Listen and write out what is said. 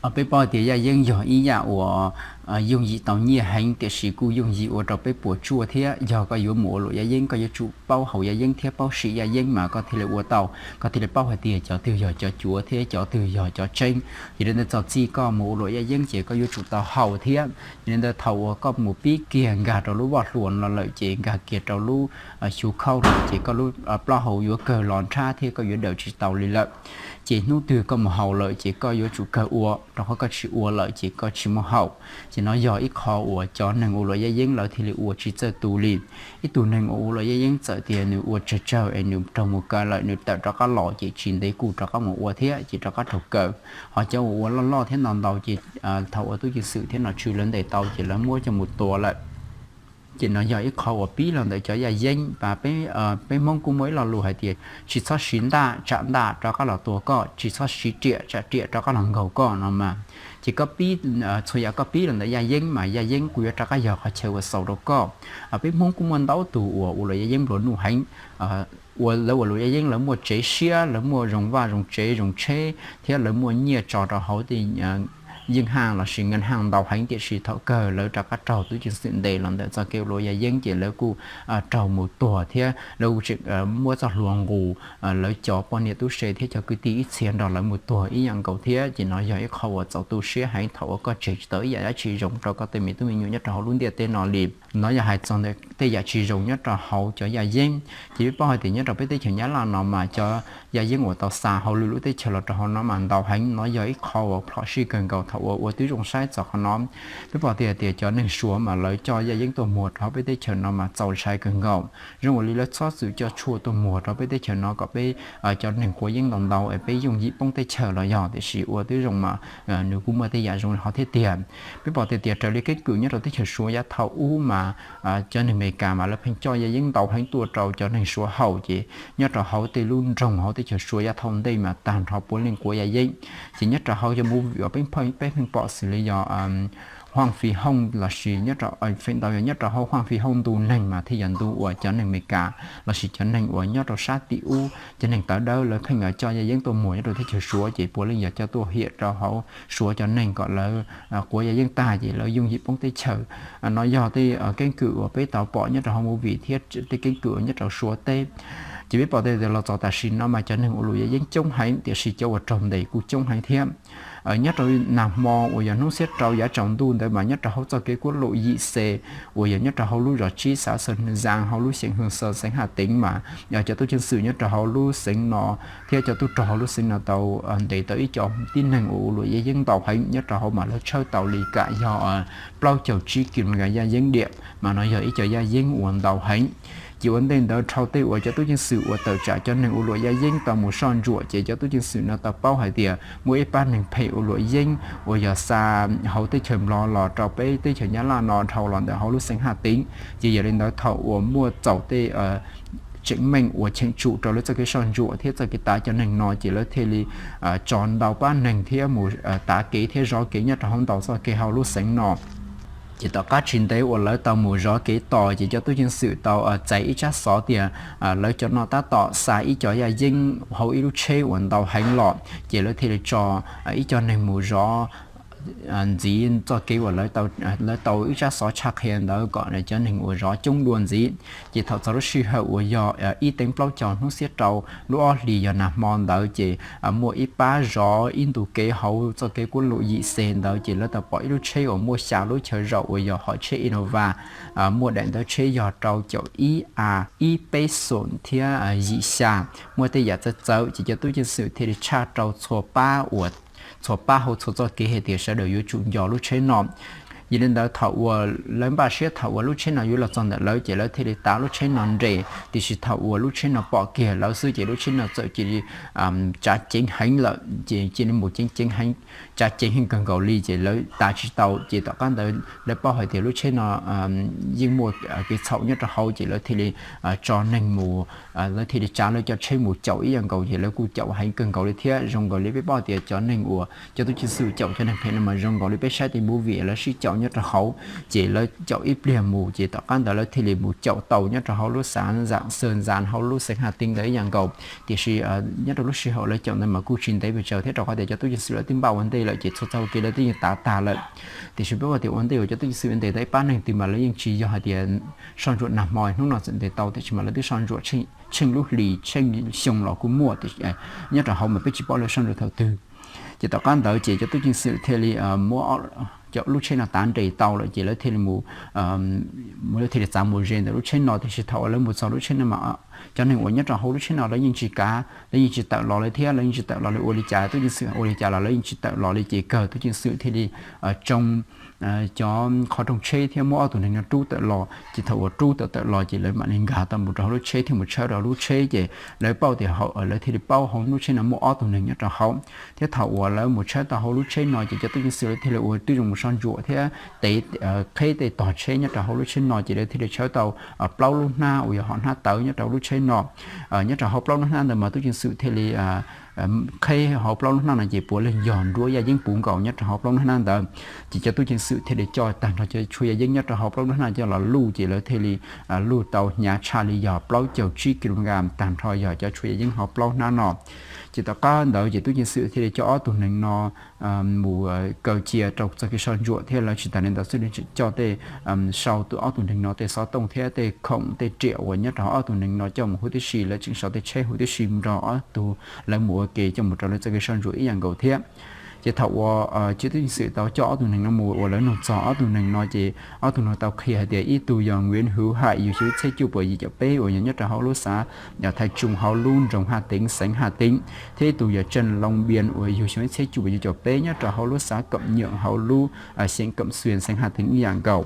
Peb paub tias yaj yeeb yog ib yam uas yooj yim tau nyiaj heev, tiam sis kuj yooj yim ua rau peb puas tsuaj thiab. Yog koj yuav mus ua luam yaj yeeb, koj yuav tsum paub haus yaj yeeb thiab paub sim yaj yeeb mas koj thiaj li ua tau, koj thiaj li paub hais tias cov twg yog cov cuav thiab cov twg yog cov tseeb. Yog li ntawd txog txij koj mus ua luam yaj yeeb ces koj yuav tsum tau haus thiab. Yog li ntawd thaum uas koj mus pib kiag nkag rau lub voj hlua no lawm ces nkag kiag rau lub xyu khauj no ces koj lub plaub hau yuav kawg los nrhab thiab koj yuav daws tsis tau li lawm. Ces hnub twg koj mus haus lawm ces koj yuav tsum kawg ua, rau qhov koj tsis ua lawm ces koj tsis muaj haus. Ces no yog ib qho uas cov neeg ua luam yaj yeeb lawv thiaj li ua tsis txawj tu li. Ib tug neeg uas ua luam yaj yeeb txawm tias nws ua tsawg tsawg es nws raug mus kaw lawm nws tawm rov qab los ces tsis ntev kuj rov qab mus ua thiab ces rov qab raug kaw. Ho cov uas ua loj loj thiab ntau ntau ces thaum uas tub ceev xwm thiab nom tswv lawv ntes tau ces lawv muab coj mus tua lawm. Ces no yog ib qho uas pib los ntawm cov yaj yeeb. Peb Hmoob kuj muaj ib lo lus hais tias tsis txhob siv ntaj tsam ntaj rov qab los tua koj, tsis txhob siv riam tsam riam rov qab los nkaug koj no mas. Ces koj pib, txhua yam koj pib los ntawm yaj yeeb mas yaj yeeb kuj yuav rov qab yog qhov chaw uas xaus rau koj. Peb Hmoob kuj muaj ntau tus uas ua luam yaj yeeb nplua nuj heev, ua lawv ua luam yaj yeeb lawv muaj tsev siab, lawv muaj zoo vaj zoo tsev zoo tsheb thiab lawv muaj nyiaj tso rau hauv tej yeej haj lossis nkees haj ntau heev, tiam sis thaum kawg lawv rov qab raug tub ceev xwm ntes los ntawm txoj kev ua luam yaj yeeb ces lawv kuj raug mus tuag thiab lawv kuj tseem muab txoj hlua nqus lawv cov poj niam tub se thiab cov kwv tij ib txhia nrog lawv mus tuag ib yam nkaus thiab. Ces no yog ib qho uas txaus tu siab heev thaum uas koj tseg tsis tau ib yam dab tsi zoo rau koj tej me tub me nyuam nyob rau hauv lub ntiaj teb no li. No yog hais txog ntawm tej yam tsis zoo nyob rau hauv cov yaj yeeb. Ces peb paub hais tias nyob rau peb teb chaws Nyab Laj no mas cov yaj yeeb uas tau xa hauv lwm lub teb chaws los rau hauv no mas ntau heev. No yog ib qho uas plhom sij kawg nkaus thaum uas ua tib zoo saib txog qhov no. Peb paub tias, tias cov neeg Suav mas lawv coj yaj yeeb tuaj muag rau hauv peb teb chaws no mas txaus ntshai kawg nkaus. Zoo ua li lawv txhob txwm coj tshuaj tuaj muag rau peb teb chaws no kom peb cov neeg quav yeeb ntau ntau es peb yooj yim poob teb chaws los yog, tiam sis ua tib zoo mas nws kuj muaj tej yam zoo li hov thiab tiag. Peb pom tias, tias raws li keeb kwm nyob rau teb chaws Suav yav thaum ub mas cov neeg Amelikas mas lawv pheej coj yaj yeeb ntau heev tuaj rau cov neeg Suav haus, ces nyob rau hauv tej lub nroog hauv teb chaws Suav yav thaum ntej mas tag nrho puav leej quav yaj yeeb. Ces nyob rau hauv cov movie uas peb pheej pom xws li yog Huaj Fij Hooj lossis nyob rau, feem ntau yog nyob rau hauv Huaj Fij Hooj ntu neeg mas thiaj yog ntu uas cov neeg Amelikas lossis cov neeg uas nyob rau sab tim ub, cov neeg tawv dawb lawv pheej coj yaj yeeb tuaj muag nyob rau teb chaws Suav, ces puav leej yog coj tuaj hiam rau hauv Suav cov neeg kom lawv quav yaj yeeb tag ces lawv yooj yim poob teb chaws. No yog tej keeb kwm uas peb tau pom nyob rau hauv movie thiab tej keeb kwm uas nyob rau Suav teb. Ces peb pom tias los txog tam sim no mas cov neeg ua luam yaj yeeb coob heev, tiam sis cov uas raug ntes kuj coob heev thiab. Nyob rau nag hmo uas yog hnub xiab rau yav tsaus ntuj ntawd mas nyob rau hauv txoj kev kuab lum yim xe uas yog nyob rau hauv lub zos tsib xav Xeev Zaj hauv lub xeev Hwm Xeev Haj Teev mas cov tub ceev xwm nyob rau hauv lub xeev no thiab cov tub rog hauv lub xeev no tau ntes tau ib co tib neeg uas ua luam yaj yeeb ntau heev nyob rau hauv mas lawv tshawb tau li kam yog plaub caug tsib kis lus mev kas yaj yeeb diam, mas no yog ib co yaj yeeb uas ntau heev. Ces ua ntej ntawd dhau tej uas cov tub ceev xwm uas tawm tsam cov neeg ua luam yaj yeeb tau mus soj ntsuam, ces cov tub ceev xwm no tau paub hais tias muaj ib pab neeg phem ua luam yeeb uas yog xa hauv teb chaws Nplog los rau peb teb chaws Nyab Laj no dhau los ntawm hauv lub xeev Haj Teev. Ces yog li ntawd thaum uas muaj txaus tej tseem meej uas cheem tsum rau lawv txoj kev soj ntsuam thiab txoj kev tav cov neeg no, ces lawv thiaj li tso ntau pab neeg thiab mus tav kev thiab zov kev nyob rau hauv ntau txoj kev hauv lub xeev no. Ces tom qab tsis ntev uas lawv tau mus zov kev tos, ces cov tub ceev xwm tau txais ib tsab xov tias lawv cov no tab tom xa ib co yaj yeeb hauv ib lub tsheb uas ntau heev los, ces lawv thiaj li tso ib co neeg mus zov ntxiv txoj kev uas lawv tau ib tsab xov tshaj qhia ntawd kom cov neeg uas zov coob dua ntxiv. Ces thaum txog lub sij hawm uas yog ib teev plaub caug hnub xiab rau lub ob hlis yog nag hmo ntawd, ces muaj ib pab zov ib ntu kev hauv txoj kev kuab lum yim xe ntawd, ces lawv tau pom ib lub tsheb uas muaj xya lub chaw zaum uas yog hom tsheb Innova, muaj daim ntawv tsheb yog rau caum ib A ib peb xoom thiab yim xya, muaj tej yam txawv txawv, ces cov tub ceev xwm thiaj li tshaj rau txhua pab uas txhua pab hauv txhua txoj kev hais tias sawv daws yuav tsum nco lub tsheb no. Yog li ntawd thaum uas lawv npaj siab thaum uas lub tsheb no yuav los txog ntawm lawv, ces lawv thiaj li tav lub tsheb no nres, tiam sis thaum uas lub tsheb no pom kiag lawv xwb ces lub tsheb no txawm cia li tsav ceev heev lawm, ces cia li mus ceev ceev heev, tsav ceev heev kawg nkaus li, ces lawv tav tsis tau. Ces tom qab ntawd lawv paub hais tias lub tsheb no yeej muaj kev txhaum nyob rau hauv, ces lawv thiaj li tso neeg mus, lawv thiaj li tsav lawv cov tsheb mus caum ib yam nkaus, ces lawv kuj caum heev kawg nkaus li thiab. Zoo nkaus li peb paub tias cov neeg uas cov tub ceev xwm caum cov neeg phem no mas zoo nkaus li peb saib tej movie lawv sib caum nyob rau hauv. Ces lawv caum ib pliag mus ces tom qab ntawd lawv thiaj li mus caum tau nyob rau hauv lub xav Zam Xees Zas hauv lub xeev Haj Teev ntawd ib yam nkaus. Tiam sis nyob rau lub sij hawm lawv caum ntawd mas kuj tsis ntev pes tsawg thiab, rau qhov tias cov tub ceev xwm lawv twb npaj ua ntej lawm ces txhua txhua kev lawv twb yeej tav tag lawm. Tiam sis peb ua tias ua ntej uas cov tub ceev xwm ntes tau ib pab neeg twg mas lawv yeej tsis yog hais tias soj ntsuam nag hmo hnub no txawm ntes tau, tiam sis mas lawv twb soj ntsuam tsheej lub hlis tsheej xyoo los kuj muaj, nyob rau hauv mas peb tsis paub lawv soj ntsuam thaum twg. Ces tom qab ntawd ces cov tub ceev xwm thiaj li muab cov lub tsheb no tav nres tau lawm ces lawv thiaj li mus, lawv thiaj li txav mus ze ntawm lub tsheb no. Tiam sis thaum uas lawv mus txog lub tsheb no mas cov neeg uas nyob rau hauv lub tsheb no lawv yeej tsis kav, lawv yeej tsis tawm los li thiab, lawv yeej tsis tawm los li ua li cas, tub ceev xwm ua li cas los lawv yeej tsis tawm los li. Ces kawg tub ceev xwm thiaj li tsoo cov qhov rooj tsheb thiab muab ob tug neeg no rub tawm los. Ces thaum uas rub tau tawm los ces lawv mam li nkag tau mus rau hauv lub tsheb thiab mus tshawb rau lub tsheb. Ces lawv paub tias, lawv thiaj li paub hauv lub tsheb no muaj ob tug neeg nyob rau hauv. Thiab thaum uas lawv mus tshawb tau hauv lub tsheb no ces cov tub ceev xwm lawv thiaj li ua tib zoo mus soj ntsuam thiab tev qheb tej tog tsheb nyob rau hauv lub tsheb no, ces lawv thiaj li tshawb tau plaub lub hnab uas yog hom hnab tawv nyob rau hauv lub tsheb no. Nyob rau hauv plaub lub hnab ntawd mas tub ceev xwm thiaj li qheb hauv plaub lub hnab no ces puav leej yog nruab yaj yeeb puv nkaus nyob rau hauv plaub lub hnab ntawd. Ces cov tub ceev xwm thiaj li coj tag nrho cov tshuaj yaj yeeb nyob rau hauv plaub lub hnab coj los luj, ces lawv thiaj li luj tau hnyav tshaj li yog plaub caug tsib ki lo nkas tag nrho yog cov tshuaj yaj yeeb hauv plaub hnab no. Ces tom qab ntawd ces tub ceev xwm thiaj li coj ob tug neeg no mus kaw cia rau txoj kev soj ntsuam thiab lawv tsis tas li ntawd xwb, lawv tseem coj tej, sau tus ob tug neeg no tej xov tooj thiab tej khoom tej riam uas nyob rau hauv ob tug neeg no coj mus huv tib si, lawv tseem sau tej tsheb huv tib si mus nrog ob tug lawv mus ua ke coj mus rau lawv txoj kev soj ntsuam ib yam nkaus thiab. Ces thaum uas cov tub ceev xwm tau coj ob tug neeg no mus ua lawv nug txog ob tug neeg no ces ob tug no tau qhia hais tias ib tug yog Nguyễn Hữu Hải yug xyoo ib txhiab cuaj puas yim caum peb uas yog nyob rau hauv lub xav Thaj Tsoo hauv lub nroog Haj Teev xeev Haj Teev, thiab ib tug yog Trần Long Biên uas yug xyoo ib txhiab cuaj puas yim caum peb nyob rau hauv lub xav Cẩm Nhượng hauv lub xeev Cẩm Xuyên xeev Haj Teev ib yam nkaus.